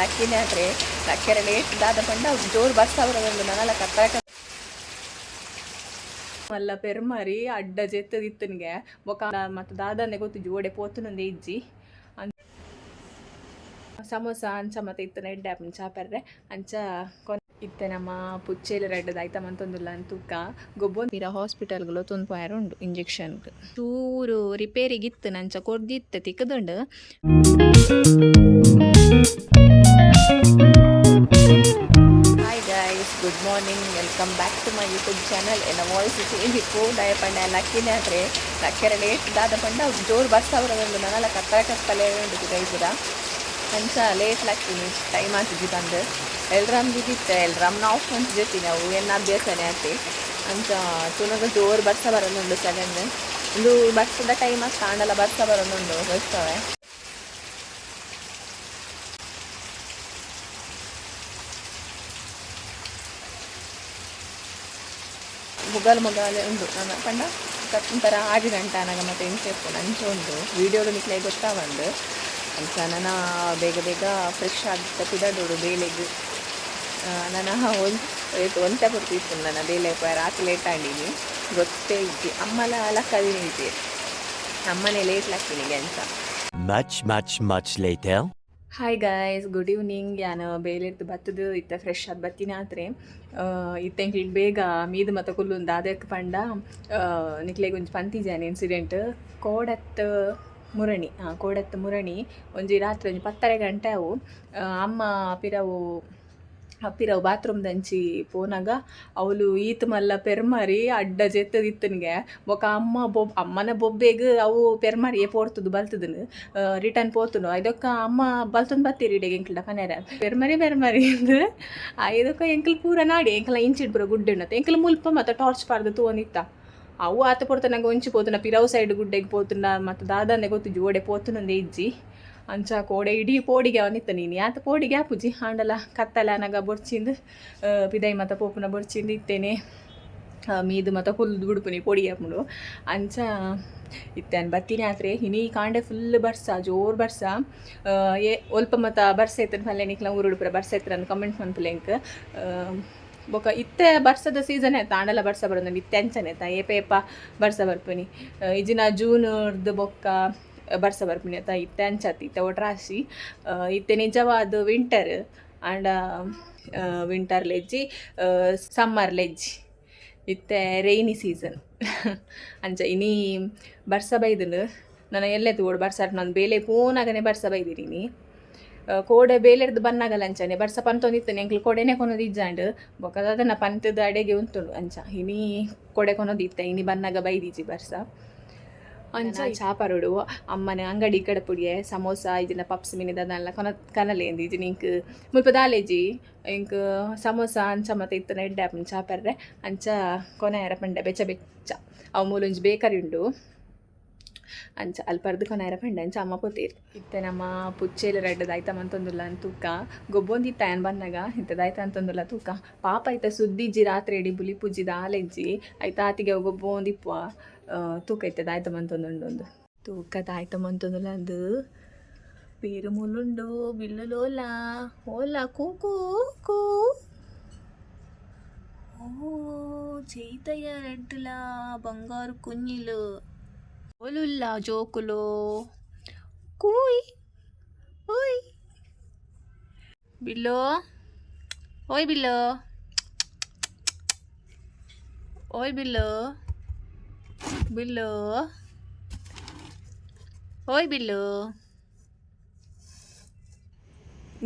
ಲಕ್ಕಿನೇ ಆತ್ರೆ. ಲಕ್ಕೆರೆ late ದಾದ ಪಂಡ ಜೋರು ಬರ್ಸ ಬರೋದು, ನನಲ ಕತ್ತಲೆ ಮಲ್ಲ ಪೆರ್ಮರಿ ಅಡ್ಡ ಜೆತ್ತದಿತ್ತನ್ಗೆ. ಬೊಕ ಮತ್ತೆ ದಾದಂದೆ ಗೊತ್ತಿಜ್ಜಿ, ಓಡೆ ಪೋತುನಂದೆ ಇಜ್ಜಿ. ಸಮೋಸ ಅಂಚ ಮತ್ತೆ ಇತ್ತನ ಎಡ್ಡೆ ಆಪುಂಡು ಚಾಪರ್ರೆ. ಅಂಚ ಕೊನ್ ಇತ್ತೆ ನಮ್ಮ ಪುಚ್ಚೇಲು ರಡ್ಡ್ ದಾಯ್ತ ಮಂತೊಂದುಲ್ಲ ತೂಕ. ಗೊಬ್ಬೊಂದು ಪಿರ ಹಾಸ್ಪಿಟಲ್ಗ್ ಲೊತೊಂದು ಪೋಯೆರೆ ಉಂಡು ಇಂಜೆಕ್ಷನ್ಗ್. ಚೂರು ರಿಪೇರಿಗೆ ಇತ್ತು, ನಂಚ ಕೊರ್ದಿತ್ತೆ, ತಿಕ್ಕದುಂಡು. Hi guys, good morning, welcome back to my YouTube channel. ಎನ್ನ ವಾಯ್ಸ್ ಚೇಂಜ್ ಇಪ್ಪು, ದಾಯ ಪಂಡ ಲಕ್ಕಿನೇ ಆತ್ರೆ. ಲಕ್ಕೆರೆ ಲೇಟ್ ದಾದ ಪಂಡ ಜೋರು ಬರ್ಸ ಬರೋದು, ನನಲ ಕತ್ತಲೆ ಕತ್ತಲೆ ಉಂಡು ಗೈಪುರ. ಅಂಚ ಲೇಟ್ ಲಕ್ಕಿನಿ, ಟೈಮ್ ಆತಿಜಿ ಬಂದು. ಎಲ್ರಾಮ್ ಬಿದ್ದಿತ್ತೆ, ಎಲ್ರಾಮ್ನ ಆಫ್ ಮಂತ್ ಜೊತೆ ನಾವು ಎನ್ನ ಅಭ್ಯಾಸನೇ ಆತೆ. ಅಂಚ ತುನಗ ಜೋರು ಬರ್ಸ ಬರೋದುಂಡು ಸಡನ್. ಒಂದು ಬರ್ಸದ ಟೈಮ್ ಆಂಡಲ ಬರ್ಸ ಬರೋದುಂಡು ಬರ್ತವೆ. ಮುಗಲ್ ಮುಗಾಲೆ ಉಂಡು ನಮ್ಮ ಪಂಡ ಒಂಥರ 6 ಗಂಟೆ ಆನಗ ಮತ್ತೆ ಇಂಚ ಇಪ್ಪುಂಡು, ಅಂಚ ಉಂಡು. ವೀಡಿಯೋಡು ನಿಕ್ಲೆ ಗೊತ್ತಾವಂದು. ಅಂಚ ನನ ಬೇಗ ಬೇಗ ಫ್ರೆಶ್ ಆದ್ ಪಿದಡೋಡು ಬೇಲೆಗ್. ನನ ಒಂದು ಒಂತೆ ಪೊರ್ತು ಇಪ್ಪುಂಡು ನನ್ನ ಬೇಲೆ ಪೋಯೆರೆ. ರಾತ್ರಿ ಲೇಟ್ ಆಂಡಿನಿ, ಗೊತ್ತೇ ಇಜ್ಜಿ. ಅಮ್ಮಲ ಲಕ್ಕದಿನಿ ಇಜ್ಜಿ, ಅಮ್ಮನೇ ಲೇಟ್ ಲಕ್ಕಿನಿಗೆ ಅಂಚ. Much, much, much later. Hi guys, good evening. ಯಾನ್ ಬೇಲೆರ್ದ್ ಬತ್ತದು ಇತ್ತೆ ಫ್ರೆಶ್ ಆದ್ ಬತ್ತಿನ ಆತ್ರೆ. ಇತ್ತೆ ಎಂಕ್ಲೆಗ್ ಬೇಗ ಮೀದ್ ಮತ ಕುಲ್ಲುಂದು ದಾದಕ್ ಪಂಡ, ನಿಕ್ಲೆಗ್ ಒಂಜಿ ಪಂತಿಜಾನೆ ಇನ್ಸಿಡೆಂಟ್. ಕೋಡತ್ ಮುರಣಿ, ಹಾಂ, ಕೋಡತ್ ಮುರಣಿ ಒಂಜಿ ರಾತ್ರಿ ಒಂಜಿ 10:30 ಗಂಟೆ ಅವು. ಅಮ್ಮ ಪಿರವು ಪಿರವು ಬಾತ್ರೂಮ್ದಂಚಿ ಪೋನಾಗ ಅವಳು ಈತ್ ಮಲ್ಲ ಪೆರ್ಮರಿ ಅಡ್ಡ ಜೆತ್ತದಿತ್ತನ್ಗೆ. ಬೊಕ ಅಮ್ಮ ಬೊಬ್ ಅಮ್ಮನ ಬೊಬ್ಬೆಗ್ ಅವು ಪೆರ್ಮರಿಯೇ ಪೋರ್ತುದು ಬಲ್ತುದುನು ರಿಟರ್ನ್ ಪೋತುಂಡು. ಐದೊಕ್ಕ ಅಮ್ಮ ಬಲ್ತೊಂದು ಬತ್ತೀರಿ ಇಡೆಗ್ ಎಂಕ್ಲ್ಡ ಪನೆರೆ, ಪೆರ್ಮರಿ ಪೆರ್ಮರಿ ಇಂದ್. ಐದೊಕ್ಕ ಎಂಕಲ್ ಪೂರ ನಾಡಿ, ಎಂಕಲ ಇಂಚಿಡ್ ಪೂರ ಗುಡ್ಡೆ ಉಂಡತ್ತ. ಎಂಕಲ್ ಮುಲ್ಪ ಮತ್ತ ಟಾರ್ಚ್ ಪಾಡ್ದ್ ತೂವೊಂದಿತ್ತ. ಅವು ಆತ ಪೊರ್ತುನಗ ಒಂಚಿ ಪೋತುಂಡ, ಪಿರವು ಸೈಡ್ ಗುಡ್ಡೆಗ್ ಪೋತುಂಡ ಮತ್ತು ದಾದಂದೆ ಗೊತ್ತಿಜ್ಜಿ, ಓಡೆ ಪೋತುನಂದೆ ಇಜ್ಜಿ. ಅಂಚ ಕೋಡೆ ಇಡೀ ಪೋಡಿಗೆ ಅವನಿತ್ತ ನೀನು ಯಾತ ಪೋಡಿಗೆ ಆಪುಜಿ. ಆಂಡಲ ಕತ್ತಲೆ ಆನಗ ಬೊರ್ಚಿಂದು ಪಿದೈ ಮತ ಪೋಪುನ ಬೊರ್ಚಿಂದು ಇತ್ತೇನೆ ಮೀದು ಮತ ಕುಲ್ದು ಬುಡ್ಪುನಿ, ಪೊಡಿ ಆಪುಂಡು. ಅಂಚ ಇತ್ತೆ ಬತ್ತಿನ ಆತ್ರೆ. ಇನಿ ಕಾಂಡೆ ಫುಲ್ ಬರ್ಸ, ಜೋರು ಬರ್ಸ. ಏ ಒಲ್ಪ ಮತ ಬರ್ಸ ಇತ್ತನ ಪಲ್ಲೆ, ನಿಕ್ಲ ಊರುಡು ಪೂರ ಬರ್ಸ ಇತ್ತನ ಕಮೆಂಟ್ ಮನ್ಪುಲೆ ಎಂಕ್. ಬೊಕ ಇತ್ತೆ ಬರ್ಸದ ಸೀಸನ್ ಆಯ್ತು, ಆಂಡಲ ಬರ್ಸ ಬರೋದು ಇತ್ತೆ ಅಂಚನೆ ಆಯ್ತಾ, ಏಪ ಏಪ ಬರ್ಸ ಬರ್ಪುನಿ. ಇಜಿನ ಜೂನ್‌ರ್ದ್ ಬೊಕ್ಕ ಬರ್ಸ ಬರ್ಪುನಿ ಆತ, ಇತ್ತೆ ಅಂಚಾತ್. ಇತ್ತೆ ಒಟ್ರಾಶಿ ಇತ್ತೆ ನಿಜವಾದ ವಿಂಟರ್ ಆಂಡ ವಿಂಟರ್ ಲೆಜ್ಜಿ, ಸಮ್ಮರ್ ಲೆಜ್ಜಿ, ಇತ್ತೆ ರೈನಿ ಸೀಸನ್. ಅಂಚ ಇನಿ ಬರ್ಸ ಬೈದುಂಡು. ನನ ಎಲ್ಲೆ ತೂವೊಡು ಬರ್ಸ. ನಾನು ಬೇಲೆ ಪೋನಾಗನೆ ಬರ್ಸ ಬೈದಿರಿ. ಇನಿ ಕೋಡೆ ಬೇಲೆರ್ದ್ ಬನ್ನಾಗಲ ಅಂಚನೆ ಬರ್ಸ ಪಂತೊಂದಿತ್ತು. ಎಂಕ್ಲು ಕೊಡೆನೆ ಕೊನೊದು ಇಜ್ಜಾಂಡ್. ಬೊಕ ದಾದನ ಪಂತದ ಅಡೆಗೆ ಉಂತುಂಡು. ಅಂಚ ಇನಿ ಕೊಡೆ ಕೊನೊದಿತ್ತೆ, ಇನಿ ಬನ್ನಾಗ ಬೈದಿಜಿ ಬರ್ಸ. ಅಂಚ ಚಾ ಪರೊಡು. ಅಮ್ಮನ ಅಂಗಡಿ ಕಡಪುಡಿಯೆ, ಸಮೋಸ ಇಜಿನ ಪಪ್ಸ್ ಮಿನಿ ದಾದನಲ ಕೊನ ಕನಲೆ ಇಜಿನ. ಇಂಕ್ ಮುಲ್ಪ ದಾಲೇಜಿ, ಇಂಕ್ ಸಮೋಸ ಅಂಚ ಮತ್ತೆ ಇತ್ತನ ಎಡ್ಡೆ ಆಪುಂಡು ಚಾ ಪರ್ರೆ. ಅಂಚ ಕೊನಯರ ಪಂಡೆ ಬೆಚ್ಚ ಬೆಚ್ಚ. ಅವು ಮೂಲೊಂಜಿ ಬೇಕರಿ ಉಂಡು, ಅಂಚ ಅಲ್ಪರ್ದು ಕೊನಯರ ಪಂಡೆ. ಅಂಚ ಅಮ್ಮ ಪೋತೇರು. ಇತ್ತೆ ನಮ್ಮ ಪುಚ್ಚೇಲು ರಡ್ಡ್ ದಾಯ್ತ ಮಂತೊಂದುಲ್ಲ ತೂಕ. ಗೊಬ್ಬೊಂದಿತ್ತ ಯಾನ್ ಬನ್ನಗ, ಇತ್ತೆ ದಾಯ್ತ ಅಂತೊಂದುಲ್ಲ ತೂಕ. ಪಾಪ ಐತ ಸುದ್ದಿಜ್ಜಿ, ರಾತ್ರಿ ಇಡೀ ಬುಲಿಪುಜ್ಜಿ, ದಾಲೆಜ್ಜಿ. ಐತ ಆತಿಗೆ ಅವು ಗೊಬ್ಬೊಂದಿಪ್ಪುವ. ತೂಕ ಇತ್ತೆ ದಾಯ್ತ ಮಂತೊಂದುಂಡು ಒಂದು ತೂಕ. ದಾಯ್ತ ಮಂತೊಂದುಲ್ಲ ಅಂದು. ಪೇರು ಮುಲುಂಡು ಬಿಲ್ಲುಲೋಲ ಓಲ ಕೂಕು ಕೂ. ಓ ಚೈತಯ್ಯ ರಡ್ಡುಲ ಬಂಗಾರು ಕುഞ്ഞിಲು ಓಲುಲ್ಲ ಜೋಕುಲು. ಕೂಯ್ ಓಯ್ ಬಿಲ್ಲೋ, ಓಯ್ ಬಿಲ್ಲೋ, ಓಯ್ ಬಿಲ್ಲೋ, ಬಿಲ್ಲೋ, ಓಯ್ ಬಿಲ್ಲೋ.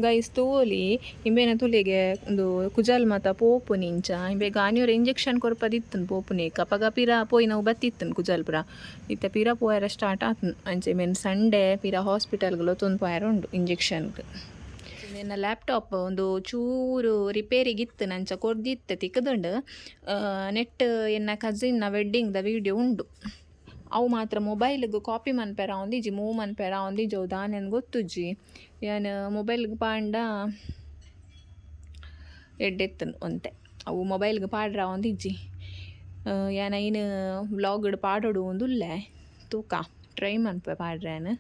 ಗೈಸ್, ತೂವೊಲಿ, ಇಂಬೆನ ತುಲಿಗೆ ಒಂದು ಕುಜಲ್ ಮಾತ ಪೋಪುನಿ ಇಂಚ. ಇಂಬೆಗ್ ಆನಿಯೊರ ಇಂಜೆಕ್ಷನ್ ಕೊರ್ಪದಿತ್ತುಂಡು ಪೋಪುನಿ. ಅಪಗ ಪಿರ ಪೋಯಿನವು ಬತ್ತಿತ್ತುಂಡು ಕುಜಲ್ ಪೂರ. ಇತ್ತೆ ಪಿರ ಪೋಯೆರೆ ಸ್ಟಾರ್ಟ್ ಆತುಂಡು. ಅಂಚ ಇಂಬೆನ್ ಸಂಡೆ ಪಿರ ಹಾಸ್ಪಿಟಲ್ಗ್ ಲೊತೊಂದು ಪೋಯೆರೆ ಉಂಡು ಇಂಜೆಕ್ಷನ್ಗ್. ಎನ್ನ ಲ್ಯಾಪ್ಟಾಪ್ ಒಂದು ಚೂರು ರಿಪೇರಿಗೆ ಇತ್ತು, ಅಂಚ ಕೊರ್ದಿತ್ತೆ, ತಿಕ್ಕದುಂಡು. ನೆಟ್ ಎನ್ನ ಕಸಿನ್ನ ವೆಡ್ಡಿಂಗ್ದ ವೀಡಿಯೋ ಉಂಡು. ಅವು ಮಾತ್ರ ಮೊಬೈಲ್ಗ್ ಕಾಪಿ ಮನ್ಪೆರ ಆವೊಂದಿಜ್ಜಿ, ಮೂವ್ ಮನ್ಪೆರ ಆವೊಂದಿಜ್ಜಿ. ಅವು ದಾನೆಂದ್ ಗೊತ್ತುಜ್ಜಿ. ಯಾನ್ ಮೊಬೈಲ್ಗ್ ಪಾಂಡ ಎಡ್ಡೆ ಇತ್ತುಂಡು ಒಂತೆ. ಅವು ಮೊಬೈಲ್ಗ್ ಪಾಡ್ರೆ ಆವೊಂದಿಜ್ಜಿ. ಯಾನ್ ಐನ್ ವ್ಲಾಗ್ಡ್ ಪಾಡೊಡು ಉಂದುಲ್ಲೆ, ತೂಕ, ಟ್ರೈ ಮನ್ಪುವೆ ಪಾಡ್ರೆ ಯಾನ್.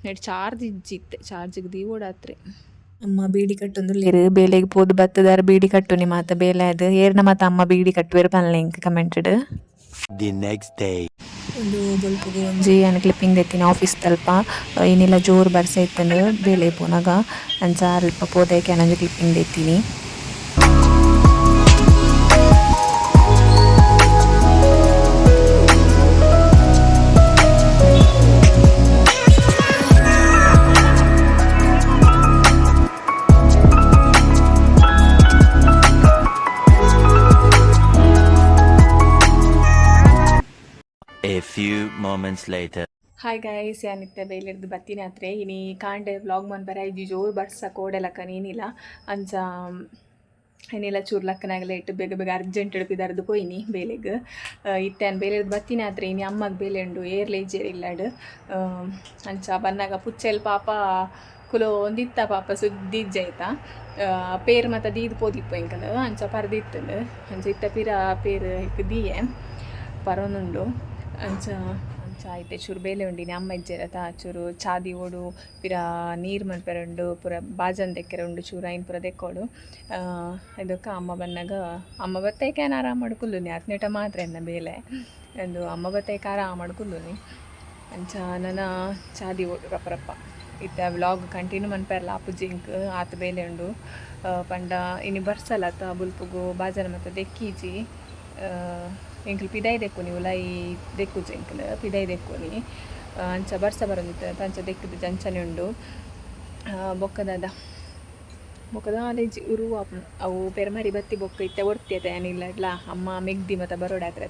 ನೆಟ್ ಚಾರ್ಜ್ ಇಜ್ಜಿ ಇತ್ತೆ, ಚಾರ್ಜಿಗೆ ದೀವೊಡಾತ್ರೆ. ಅಮ್ಮ ಬೀಡಿ ಕಟ್ಟೊಂದುಲ್ಲೆರ್ ಬೇಲೆಗ್ ಪೋದು ಬತ್ತುದಾರ್ ಬೀಡಿ ಕಟ್ಟುನಿ ಮಾತ ಬೇಲೆ ಆದ್ ಏರ್ನ ಮಾತ ಅಮ್ಮ ಬೀಡಿ ಕಟ್ಟುವೆರ್ ಪನ್ಲೆ ಎಂಕ್ ಕಮೆಂಟ್ ಡ್. The next day. ಉಂದು ಬೊಲ್ಪುಗು ಒಂಜಿ ಯಾನ್ ಕ್ಲಿಪ್ಪಿಂಗ್ ದೆತ್ತಿನ ಆಫೀಸ್ ದಲ್ಪ ಇನಿಲ ಜೋರು ಬರ್ಸ ಇತ್ತ್ಂಡ್ ಬೇಲೆ ಪೋನಗ ಅಂಚ ಅಲ್ಪ ಪೋದು ಯಾನ್ ಒಂಜಿ ಕ್ಲಿಪ್ಪಿಂಗ್ ದೆತ್ತಿನಿ. A few moments later. Hi guys, ಯಾನಿತ್ತೆ ಬೇಲೆರ್ದು ಬತ್ತಿನಾತ್ರೆ ಇನಿ ಕಾಂಡೆ ವ್ಲಾಗ್ ಮನ್ಪೆರೆ ಆಯ್ಜಿ. ಜೋರು ಬರ್ಸ ಕೋಡೆ ಲೆಕ್ಕ ಏನಿಲ್ಲ. ಅಂಚ ಏನಿಲ್ಲ, ಚೂರು ಲಕ್ಕನಾಗ ಲೇಟ್, ಬೇಗ ಬೇಗ ಅರ್ಜೆಂಟ್ ಪಿದಾರ್ದು ಪೋಯಿನಿ ಬೇಲೆಗ್. ಇತ್ತೆ ಯಾನ್ ಬೇಲೆರ್ದು ಬತ್ತಿನಾತ್ರೆ. ಇನಿ ಅಮ್ಮಗ್ ಬೇಲೆ ಉಂಡು, ಏರ್ಲ ಇಜ್ಜೆರ್ ಇಲ್ಲಡ್. ಅಂಚ ಬನ್ನಗ ಪುಚ್ಚೆಲ್ ಪಾಪ ಕುಲೋಂದಿತ್ತ, ಪಾಪ ಸುದ್ದಿ ಇಜ್ಜಾಯ್ತ. ಪೇರ್ ಮಾತ ದೀದ್ ಪೋದಿಪ್ಪು ಎಂಕಲ್, ಅಂಚ ಪರ್ದಿತ್ತುಂಡು. ಅಂಚ ಇತ್ತೆ ಪಿರ ಪೇರ್ ಐಕ್ ದೀಯೆ, ಪರೊಂದುಂಡು. ಅಂಚ ಅಂಚ ಇತ್ತೆ ಚೂರು ಬೇಲೆ ಉಂಡು. ಅಮ್ಮ ಇಜ್ಜೆರತ, ಚೂರು ಚಾ ದೀವೊಡು, ಪಿರ ನೀರು ಮನ್ಪೆರೆ ಉಂಡು, ಪೂರ ಬಾಜನ ದೆಕ್ಕೆರೆ ಉಂಡು, ಚೂರು ಐನ್ ಪೂರ ದೆಕ್ಕೊಡು. ಇದಕ್ಕ ಅಮ್ಮ ಬನ್ನಗ, ಅಮ್ಮ ಬತ್ತೈಕೆ ಯಾನ್ ಆರಾಮಡ್ ಕುಲ್ಲುನಿ. ಆತ್ನೇಟ ಮಾತ್ರ ಎನ್ನ ಬೇಲೆ ಎಂದು ಅಮ್ಮ ಬತ್ತೈಕೆ ಆರಾಮಡ್ ಕುಲ್ಲುನಿ. ಅಂಚ ನನ ಚಾ ದೀವೊಡು ರಪ್ಪ ರಪ್ಪ. ಇತ್ತೆ ವ್ಲಾಗ್ ಕಂಟಿನ್ಯೂ ಮನ್ಪೆರ್ಲ ಆಪುಜಿ ಎಂಕ್, ಆತ್ ಬೇಲೆ ಉಂಡು. ಪಂಡ ಇನಿ ಬರ್ಸಲತ್ತ, ಬೊಲ್ಪುಗು ಬಾಜನ ಮಾತ ದೆಕ್ಕಿಜಿ. ಎಂಕುಲು ಪಿದಾಯಿ ದೆಕ್ಕುನಿ, ಉಲಾಯಿ ದೆಕ್ಕುಜಿ ಎಂಕುಲು, ಪಿದಾಯಿ ದೆಕ್ಕುನಿ. ಅಂಚ ಬರ್ಸ ಬರೊಂದಿತ್ತು, ಅಂಚ ದೆಕ್ಕುದು ಅಂಚನೆ ಉಂಡು. ಬೊಕ್ಕ ದಾದ? ಬೊಕ್ಕ ದಾಲ ಇಜ್ಜಿ. ಉರು ಆಪುಂಡು ಅವು ಪೆರ್ಮರಿ ಬತ್ತಿ ಬೊಕ್ಕ ಇತ್ತೆ ಒರ್ತಿ ಅತ ಯಾನ್ ಇಲ್ಲಡ್ಲ, ಅಮ್ಮ ಮೆಗ್ದಿ ಮಾತ ಬರೋಡಾತ್ರ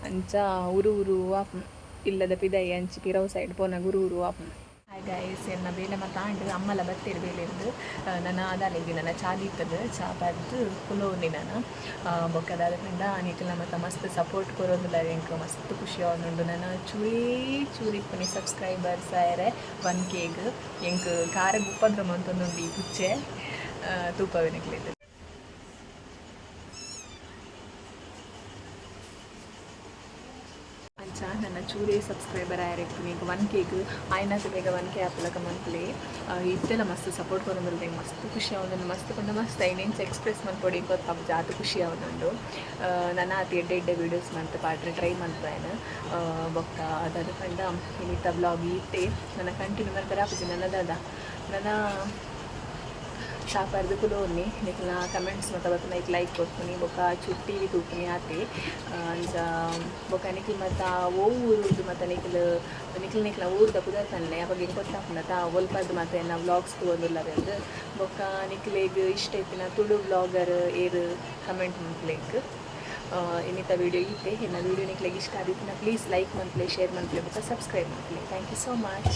ಅಂಚ ಉರು ಉರು ಆಪುಂಡು ಇಲ್ಲದ ಪಿದಾಯಿ. ಅಂಚಿ ಪಿರವು ಸೈಡ್ ಪೋನಗ ಉರು ಉರು ಆಪುಂಡು. ಹಾಯ್ ಗೈಸ್, ಎನ್ನ ಬೇಲೆ ಮಾತ ಆಂಡ್. ಅಮ್ಮಲ ಬತ್ತೆರ್ ಬೇಲೆರ್ದು. ನನ ದಾಲ ಇಜ್ಜಿ, ನನ್ನ ಚಾ ದೀತದ ಚಾ ಪರ್ದು ಕುಲೋಂದಿ ನನ. ಬೊಕ್ಕ ದಾದ ಪಂಡ, ನಿಕಲ್ನ ಮಾತ ಮಸ್ತ್ ಸಪೋರ್ಟ್ ಕೊರೊಂದುಲ್ಲಾರ್, ಎಂಕ್ ಮಸ್ತ್ ಖುಷಿ ಆವೊಂದುಂಡು. ನನ ಚೂರೇ ಚೂರು ಇಪ್ಪುನಿ ಸಬ್ಸ್ಕ್ರೈಬರ್ಸ್ ಆಯೆರೆ 1Kಗ್. ಎಂಕ್ ಕಾರಗ್ ಉಪದ್ರ ಮಂತೊಂದುಂಡು ಈ ಪುಚ್ಚೆ. ತೂಪವೆ ನಿಕ್ಲೆಗ್. ಅಂಚ ನನ್ನ ಚೂರೇ ಸಬ್ಸ್ಕ್ರೈಬರ್ ಆಯೆರೆ ಇಪ್ಪುನಿ 1Kಗ್. ಆಯ್ನಾತ್ ಬೇಗ 1K ಆಪುಲಕ ಮನ್ಪುಲೆ. ಇತ್ತೆಲ ಮಸ್ತ್ ಸಪೋರ್ಟ್ ಕೊರೊಂದುಲ್ಲೆರ್, ಎಂಕ್ ಮಸ್ತ್ ಖುಷಿ ಆವೊಂದುಂಡು. ಮಸ್ತ್ ಪಂಡ ಮಸ್ತ್, ಐನ್ ಎಕ್ಸ್ಪ್ರೆಸ್ ಮನ್ಪೊಡು ಗೊತ್ತಾಪುಜಿ, ಆತ್ ಖುಷಿ ಆವೊಂದುಂಡು. ನನ ಆತ್ ಎಡ್ಡೆ ಎಡ್ಡೆ ವೀಡಿಯೋಸ್ ಮಂತ್ ಪಾಡ್ರೆ ಟ್ರೈ ಮನ್ಪುವೆ. ಬೊಕ್ಕ ದಾದ ಪಂಡ, ಇನಿತ ವ್ಲಾಗ್ ಈತೆ. ನನ ಕಂಟಿನ್ಯೂ ಮನ್ಪೆರೆ ಆಪುಜಿ. ನನ್ನ ದಾದ, ನನ್ನ ಚಾ ಪರ್ದು ಕುಲೋನಿ. ನಿಕ್ಲ್ನ ಕಮೆಂಟ್ಸ್ ಮಾತ ಬತ್ತುಂಡ ಐಕ್ ಲೈಕ್ ಕೊರ್ಪುನಿ, ಬೊಕ್ಕ ಚೂರು ಟಿವಿ ತೂಪುನಿ, ಆತೆ. ಅಂಚ ಬೊಕ್ಕ ನಿಕ್ಲ್ ಮಾತ ಒವು ಊರುರ್ದು ಮಾತ, ನಿಕ್ಲ್ ನಿಕ್ಲ್ ನಿಕ್ಲ್ನ ಊರ್ದ ಪುದರ್ ಪನ್ಲೆ, ಅಪಗ ಎಂಕ್ ಗೊತ್ತಾಪುಂಡತ ಒಲ್ಪರ್ದು ಮಾತ ಎನ್ನ ವ್ಲಾಗ್ಸ್ ತೂವೊಂದುಲ್ಲರ್ ಅಂದ್. ಬೊಕ್ಕ ನಿಕ್ಲೆಗ್ ಇಷ್ಟ ಇತ್ತಿನ ತುಳು ವ್ಲಾಗರ್ ಏರ್, ಕಮೆಂಟ್ ಮನ್ಪುಲೆ ಎಂಕ್. ಇನ್ನಿತ ವೀಡಿಯೋ ಈತೆ. ಎನ್ನ ವೀಡಿಯೋ ನಿಕ್ಲೆಗ್ ಇಷ್ಟ ಆದಿತ್ತಿನ ಪ್ಲೀಸ್ ಲೈಕ್ ಮನ್ಪುಲೆ, ಶೇರ್ ಮನ್ಪುಲೆ, ಬೊಕ್ಕ subscribe ಮನ್ಪುಲೆ. Thank you so much.